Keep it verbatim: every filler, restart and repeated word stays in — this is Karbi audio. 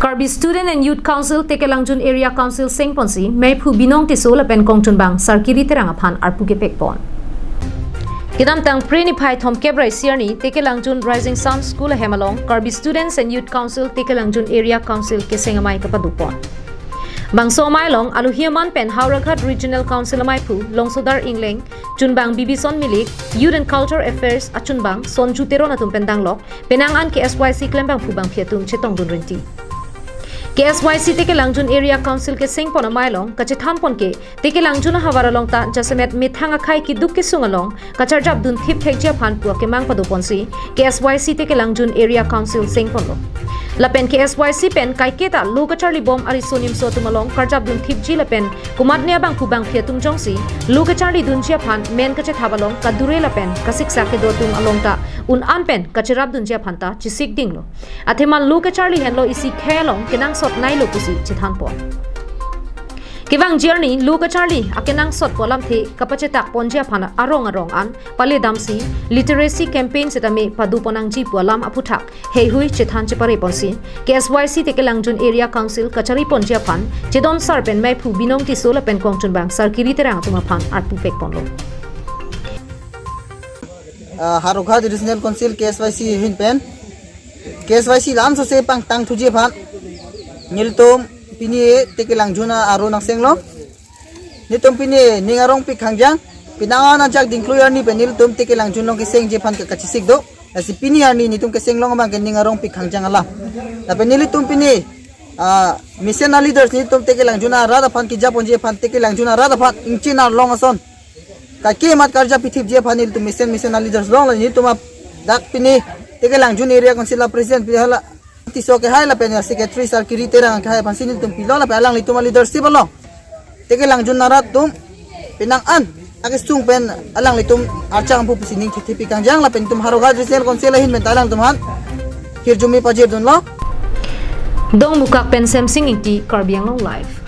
Karbi Student and Youth Council Tekelangjun Area Council sengponsi Meiphu Binong Tisso lapen kongchunbang Sarkiri Terang aphan arpu kepekpon. Kedamtang Phre niphai thomkep ra isi arni Tekelangjun Rising Sun School ahem along Karbi Students and Youth Council Tekelangjun Area Council keseng amei kapadopon. Bangso amei along alohi aman pen Howraghat Regional Council ameiphu Longsodar Engleng, chunbang Bibison Milik, Youth and Culture Affairs achunbang Sonju Teron atum pen danglok, penang an K S Y C klembangphu bangphi atum chetongdun rinti. K S Y C Tekelangjun Area Council kesengpon amei along kachethanpon ke Tekelangjun ahavar along ta jasemet methang akhei keduk kesung along kacharjapdun thip thekji aphan pu akemang padoponsi K S Y C Tekelangjun Area Council sengponlo. Lapen K S Y C pen kaiketa lo kacharlibom ariso nimso atum along karjapdun thipji lapen komatne abangphu bangphi atum jongsi lo kacharlidunji aphan men kachethap along kadure lapen kasiksa kedo atum along ta un-an pen kacherapdunji aphan ta chesik dinglo. Athema lo kacharli henlo isi khei along kenangsot nailo pusi chethanpon. Kevangji arni lo kacharli akenangsot pu alamthe kapachetakponji aphan arong arong an paledamsi literacy campaign setame padoponnangji pu alam aphuthak heihui chethan chepareponsi K S Y C Tekelangjun Area Council kachariponji aphan chedon sar pen Meiphu Binong Tisso lapen kongchunbang Sarkiri Terang atum aphan arpu pekponlo. Ah, Howraghat Regional Council K S Y C ahin pen K S Y C la-an sose pangtangthuji aphan nelitum pini Tekelangjun aro nangsenglo. Nelitum pini ning arongpik khangjang, penang an ajak dingklui arni pen nelitum Tekelangjun along kesengji aphan ke kachesik do. Lasi pini arni nelitum kesenglong abang ke ning arongpik khangjang alam. Lapen nelitum pini ah, mesen aleaders nelitum Tekelangjun arat aphan kejaponji aphan, Tekelangjun arat aphan ingchin arlong ason kaike mat karjap pithipji aphan nelitum mesen mesen aleaders long la nelitum dak pini Tekelangjun Area Council a-president pini hala Tisso kehai lapen a-secretary Sarkiri Terang kehai aphansi nelitum pilo lapen alanglitum a-leadership along Tekelangjun arat atum penang an akesung pen alanglitum archang pu pusi ning thipthipik khangjang lapen nelitum Howraghat Regional Council ahin pen ta alangtum aphan hirjume pajirdunlo. Dongmukak pen Semsing Ingti, Karbi Anglong Live.